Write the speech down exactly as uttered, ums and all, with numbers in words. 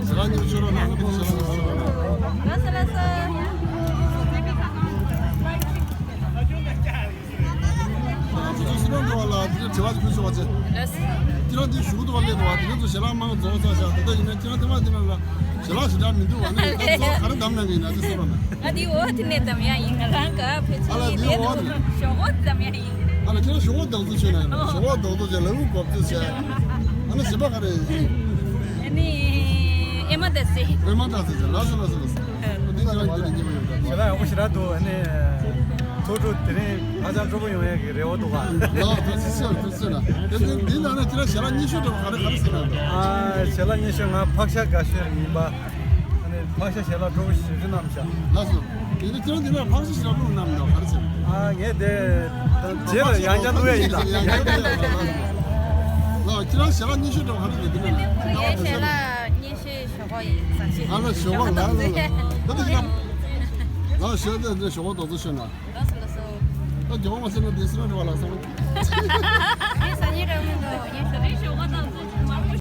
ཞལ་ལག་གཉིས་མཆོད་རོགས་གནང་། ཞལ་ལག་གཉིས་མཆོད་རོགས་གནང་། ང་ཚོ་སུ་ནང་འགྲོ་བ་ལ་དེ་འདྲ་དྲི་བ་ཞིག་ཕུལ་ཆོག་པ་བྱས། ཁྱེད་རང་འདི་བཞུགས་འདུག་པ་སླེབས་འདུག་པ། དེ་རིང་ཚོ་ཞལ་ལག་མང་རྫོགས་ཚར་ཤག་ད་ལྟ་ཡིན་ན་ཁྱེད་རང་ཐེངས་མ་འདི་ནང་ལ་ཞལ་ལག་ཞེ་དྲག་མི་འདུག་པ། ནི་ད་ཚོ་ག་རེ་བདམས་གནང་གི་ཡིན་ན་དེ་གསུངས་རོགས་གནང་། ང་འདི་འོག་དེ་ནས་བདམས་ཡག་ཡིན། ང་རང་ག་ཕལ་ཆེར་ཨ་ལ་ཡིན་འདི་དེ་འོག་ནས་ཞོགས་ཀ་བདམས་ཡག་ཡིན། ཨ་ལ་ཁྱེད་རང་ཞོགས་པ་རྡོག་ཐོ་མཆོད་ན་ཡིན་ན། ཞོགས་པ་རྡོག་ཐོ་བྱས། ལ་ལུ་གོབ་ཐོ་བྱས། ཨ་ནི་གཞན་པ་ག་རེ་ཡིན། ཨ་ནི་ཨེ་མ་ད་སེ། ཨེ་མ་ད་སེ་བྱས། ལགས་སོ་ལགས་སོ་ལགས་སོ། འདི་ཁྱེད་རང་རྒྱུད་ལ་སྐྱེས་པ་ཡོད་པ། ཞལ་ལག་ཡག་པོ་ཞེ་དྲག་འདུག་ཨ་ནི་ཐུགས་སྤྲོ་དེ་རིང་ཧ་ཅང་སྤྲོ་པོ་ཡོང་ཡག་གི་རེ་བ་འདུག་ག་ལགས་ཐུགས་རྗེ་ཆེ། ཐུགས་རྗེ་ཆེ་ལགས། དེ་འདི་འདི་ནང་ནས་ཁྱེད་རང་ཞལ་ལག་སྙན་ཞུ་འདྲ་པོ་ག་རེ་ག་རེ་ཟེར་ན་འདུག་ཨ་ཞལ་ལག་སྙན་ཞུ་ང་ཕག་ཤ་དགའ་ཤོས་ཡིན་པ། ཨ་ནི་ཕག་ཤ་ཞལ་ལག་སྤྲོ་པོ་ཞེ་པོ་ཅིག་གནང་བཞག་ལགས་སོ། དེ་ནི་ཁྱེད་རང་འདི་ནས་ཕག་ཤ་ཞལ་ལག་སྤྲོ་པོ་གནང་མི་འདུག་ག་རེ་ཟེར། ཨ་ངས་དེ་རྗེས་ལ་ཡང་བསྐྱར་བླུག་ཡ་ཡིན་ད། ཡང་བསྐྱར་བླུག་ཡ་ཡིན་ད། ལགས་ཁྱེད་རང་ཞལ་ལག་སྙན་ཞུ་འདྲ་པོ་ག་རེ་འདུག་འདི་ནས་ངའི་ཞལ་ལག་སྙན་ཞུ་ཞོགས་པ་ཡིན་ས་ཆེ། ཨ་ལ་ཞོགས་པ་ལགས་ལགས་ལགས། ད་ལྟ་ཁྱེད་རང་ལགས་ཞལ་ལག་འདི་ཞོགས་པ་རྡོག་ཐོ་མཆོད་ན། ལགས་སོ་ལགས་སོ། ད་རྒྱལ་བ་མ་ཟེར་ན་དེ་སུ་རང་རེད་པ་ལགས་སོ། ངས་ཟ་སྙིང་རེ་མི་འདུག་ངས་ཞོགས་པ་རྡོག་ཐོ།